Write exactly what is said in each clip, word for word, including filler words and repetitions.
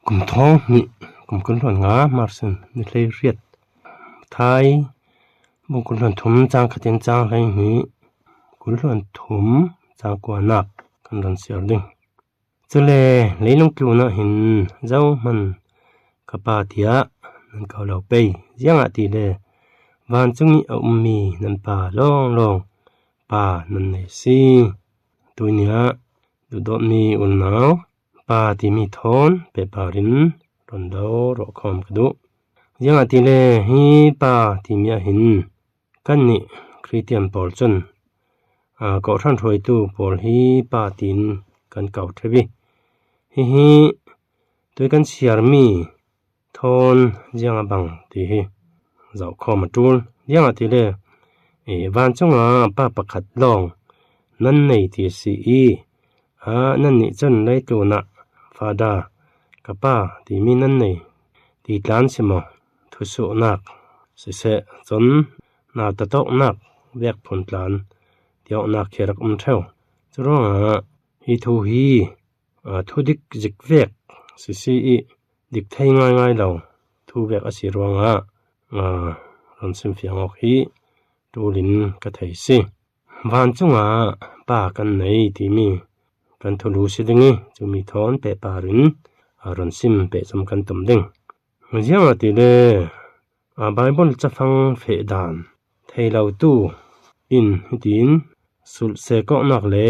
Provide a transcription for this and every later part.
Kum thawng hnih, kum kul hluan nga, March ni hleiriat. Thai bung kul hluan thum, chang khatin chang hleihnih, kul hluan thum, chang kuanak kan rawn siar ding. Chule, leilung tlunah hin zohman ka Pa tia nan ko lo pei, ziangahtile vancungah a um mi nan Pa lawnglawng Pa nan nei si. Tunia duhdawt mi unau, Pa timi thawn pehparin rawn lo rawh khawm ka duh. Ziangahtile hi Pa timi ah hin kannih Kristian pawl chun, a, Kohhran hruaitu pawl hi Pa tiin kan ko theuh hi. Hi hi tui kan siar mi thawn ziang a bang tih hi zoh khawm a tul. Ziangahtile, e, vancunga Pa pakhat lawng nan nei tih si i, a, nannih chun leitlunah Father, ka Pa timi nan nei ti tlan si maw, thusuhnak siseh, chun nau tatawknak vek phun tlan ti awknak khi a rak um theuh. Churuangah hi thu hi, a, thudik zik vek sisi i, dik thei ngai ngai lo thu vek a si ruangah, a, rawn simfiang awk hi tulin ka thei si. Vancunga Pa kan nei timi kan thulu si ding i, chumi thawn pehparin, a, rawn sim pehchawm kan tum ding. Ziangahtile, a, Bible chafang feh dan thei lotu in hitin sulh se kawknak le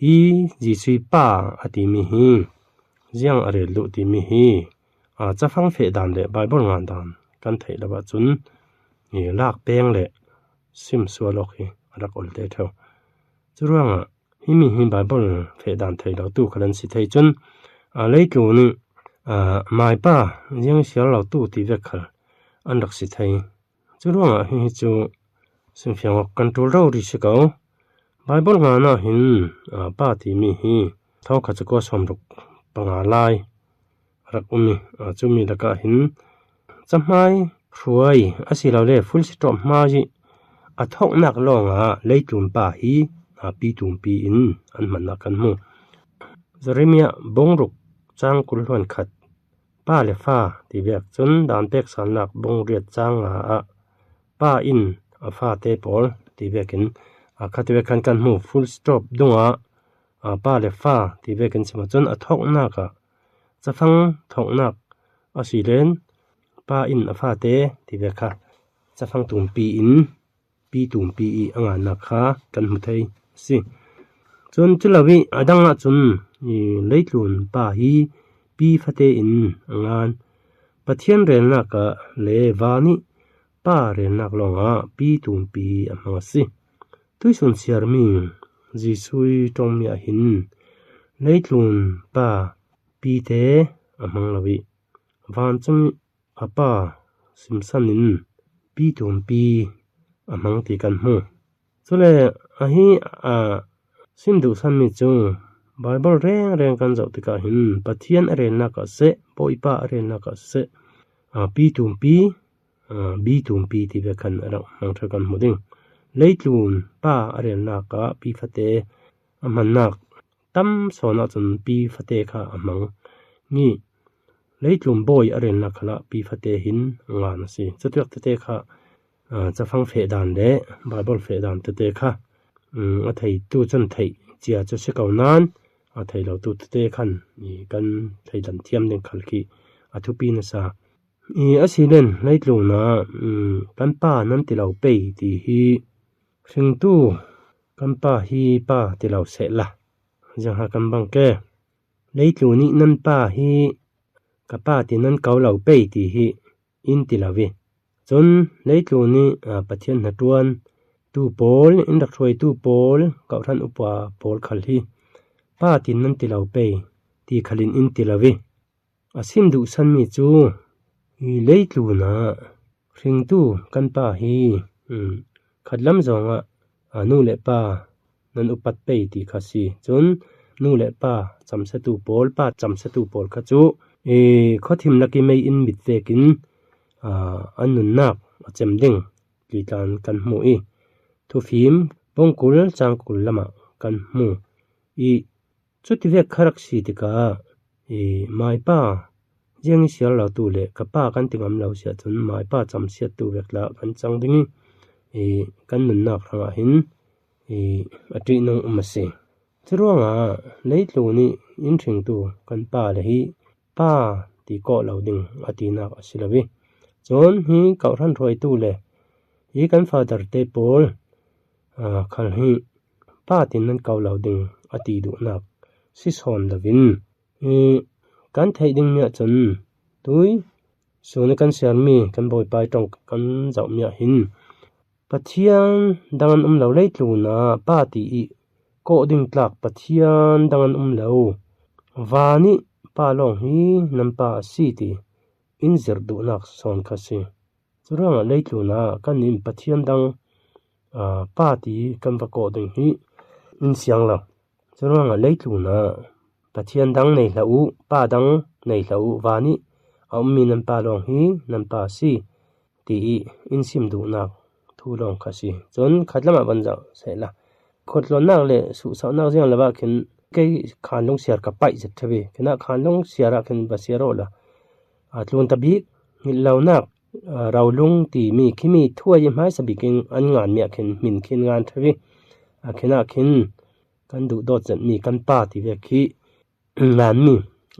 hi Jesuh Pa a timi hi ziang a rel duh timi hi, a, chafang feh dan leh Bible ngan dan kan theih loh ah chun, i, lak peng leh sim sual awk hi a rak awlte theuh. Churuangah himi hi Bible feh dan thei lotu khal an si thei chun, a, leitlun i, a, maipa ziang siar lotu ti vek khal an rak si thei. Churuangah hi hi chu simfiang awk kan tul rori si ko. Bible nganah hin, a, Pa timi hi thawkhat zakua sawmruk panga lai rak um i, a, chumi lakah hin chahmai hruai a si lo le full stop hmai i a thawknak lawngah leitlun Pa hi, a, pi tumpi in an hmanna kan hmu. Jeremiah bung ruk chang kul hluan khat, Pa le Fa ti vek, chun dan pek sanlak bung riat chang nga ah Pa in a fate pawl ti vekin, a, khati vek khan kan hmu full stop dungah, a, Pa le Fa ti vekin sima chun a thawknak ah chafang thawknak a si len Pa in a fate ti vek kha chafang tumpi in pi tumpi i a ngannak kha kan hmu thei a si. Chun chu lo i a dangah chun i leitlun Pa hi pi fate in a ngan. Pathian relnak ah le van i Pa relnak lawngah pi tumpi a hmang a si. Tuisun siar mi Jesuh i ṭawng mi ah hin leitlun Pa pite a hmang lo i vancung i a Pa simsan in pi tumpi a hmang ti kan hmu. Chule a hi a sim duhsan mi chu Bible reng reng kan zoh tikah hin Pathian a relnak ah seh, Bawipa a relnak ah seh, a, pi tumpi, a, bi tumpi ti vek khan a rak hmang thar kan hmu ding. Leitlun Pa a relnak ah pi fate a hmannak tam sawnah chun pi fate kha a hmang. Ngi leitlun bawi a relnak khalah pi fate hin a ngan a si. Chatuak tete kha, a, chafang feh dan le Bible feh dan tete kha, um, a theitu chun theih chia chu si ko nan, a thei lotu tete khan i kan thei dan thiam ding khal khi a thupi nasa. I a si len leitlunah, um, kan Pa nan ti lo pei ti hi hringtu kan Pa hi Pa ti lo seh la. Ziang ha kan bang ke. Leitlun i nan Pa hi ka Pa ti nan ko lo pei ti hi in ti lo i. Chun leitlun i, a, Pathian hnaṭuan tu pawl, in rak hruai tu pawl, Kohhran upa pawl khal hi Pa ti nan ti lo pei ti khalin in ti lo i. A sim duhsan mi chu i leitlunah hringtu kan Pa hi, um, khatlam zawngah, a, nu le pa nan upat pei ti kha si. Chun nu le pa chamsetu pawl, pa chamsetu pawl kha chu i khawthim lak i mei in mit vekin, a, an nunnak a chem ding ti tlan kan hmu i Thufim bung kul chang kul lamah kan hmu i Chuti vek kha rak si tikah i maipa Ziang i siar lo tu le ka pa kan ti ngam lo si ahcun maipa camsiat tu vek tla kan cang ding i, i kan nunnak hrangah hin i a ṭihnung um a si. Curuangah leitlun i in hringtu kan pa le hi pa ti kawh lo ding a tinak a si lo i, cun hi kawhhran hruaitu le hi kan father te pawl, aa, khal hi pa tin nan ko lo ding a ti duhnak si sawn lovin, i kan theih dingmi ahcun tui sun i kan siarmi kan Bawipa i ṭong kan zohmi ah hin Pathian dang an um lo, leitlun ah pa ti i kawh ding tlak Pathian dang an um lo. Van i pa lawng hi nan pa a si ti in zirh duhnak sawn kha si. Curuangah leitlun ah kan in Pathian dang, aa, pa ti kan va kawh ding hi in siang lo. Curuangah leitlun ah Pathian dang nei hlah u, pa dang nei hlah u, van i a ummi nan pa lawng hi nan pa a si ti i in sim duhnak thu lawng kha si. Cun khat lamah van zoh sehla, khuatluannak le suhsauhnak ziang lo ah khin kei khanlung siar ka paih zet ṭheu i, khinah khanlung siar ah khin va siar awla, aa, tlunta bik hngilh lonak, aa, rolung timi khimi thuai i hmaisa bikin an nganmi ah khin hmin khin ngan ṭheu i, aa, khinah khin kan duhdawt zetmi kan pa ti vek khi nganmi,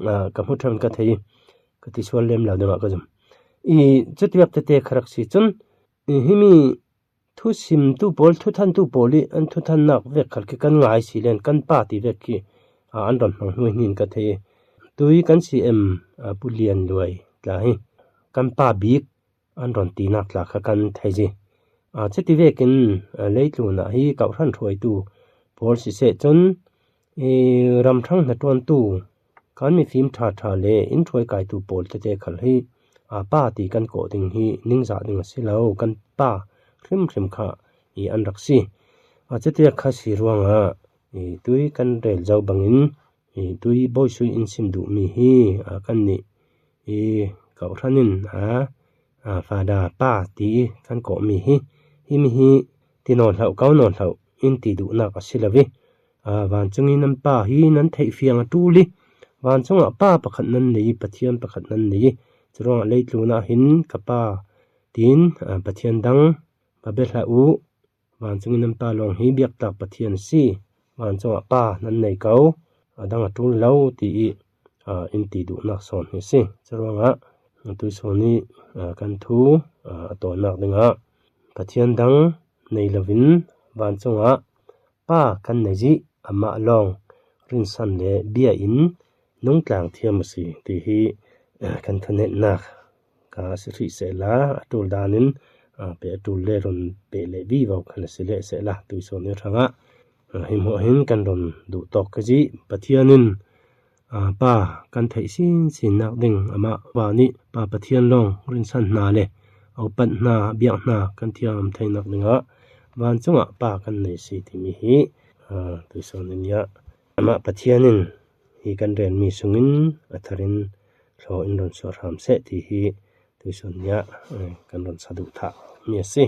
aa, ka hmu ṭhan ka thei i, ka ti sual lem lo dingah ka zum. I cutiak tete kha rak si cun, i himi thusimtu pawl, thuthantu pawl i an thuthannak vek khal khi kan ngai si len kan pa ti vek khi, aa, an ron hmang hnuai hnin ka thei i, tui kan C M, aa, Pu Lian Luai tla hi kan pa bik an ron tinak tla kha kan thei i, aa, cuti vekin, aa, leitlun ah hi kawhhran hruaitu pawl siseh cun, i, ramṭhang hnaṭuantu kan mifim ṭhaṭha le in hruaikaitu pawl tete khal hi, aa, pa ti kan kawh ding hi ningzah ding a si lo, kan pa hrimhrim kha i an rak si. Aa, cuti kha si ruangah i tui kan rel zo bangin i tui bawisui in sim duhmi hi, aa, kan nih i kawhhran in, aa, aa, Fada pa ti i kan kawhmi hi, himi hi ti nawn hloh, ko nawn hloh in ti duhnak a si lo i, aa, vancung i nan pa hi nan theih fiang a ṭul i, vancungah pa pakhat nan nei i, Pathian pakhat nan nei i, curuangah leitlun ah hin ka pa tiin, aa, Pathian dang va bia hlah u, vancung i nan pa lawng hi biaktlak Pathian a si, vancungah pa nan nei ko, a dang a ṭul lo ti i, aa, in ti duhnak sawn hi a si. Curuangah tuisawn i, aa, kan thu, aa, a tawinak dingah Pathian dang nei lovin vancungah pa kan nei i, amah lawng rinsan le bia in nungtlang thiam a si ti hi, aa, kan thunetnak ka si hrih sehla, a ṭul danin, aa, pe a ṭul le run pe le vivo khan a si leh sehla, tuisawn i hrangah, aa, hi hmuah hin kan run duh tawk ka zih. Pathian in, aa, pa kan theih sinsinnak ding, amah van i pa Pathian lawng rinsan hna le a upat hna, a biak hna kan thiam theinak dingah vancungah pa kan nei si timi hi, aa, tuisawn in ia amah Pathian in hi kan relmi sungin a tharin thlaw in run suah hram seh ti hi tuisawn nia, eh, kan run sa duh thah mi a si.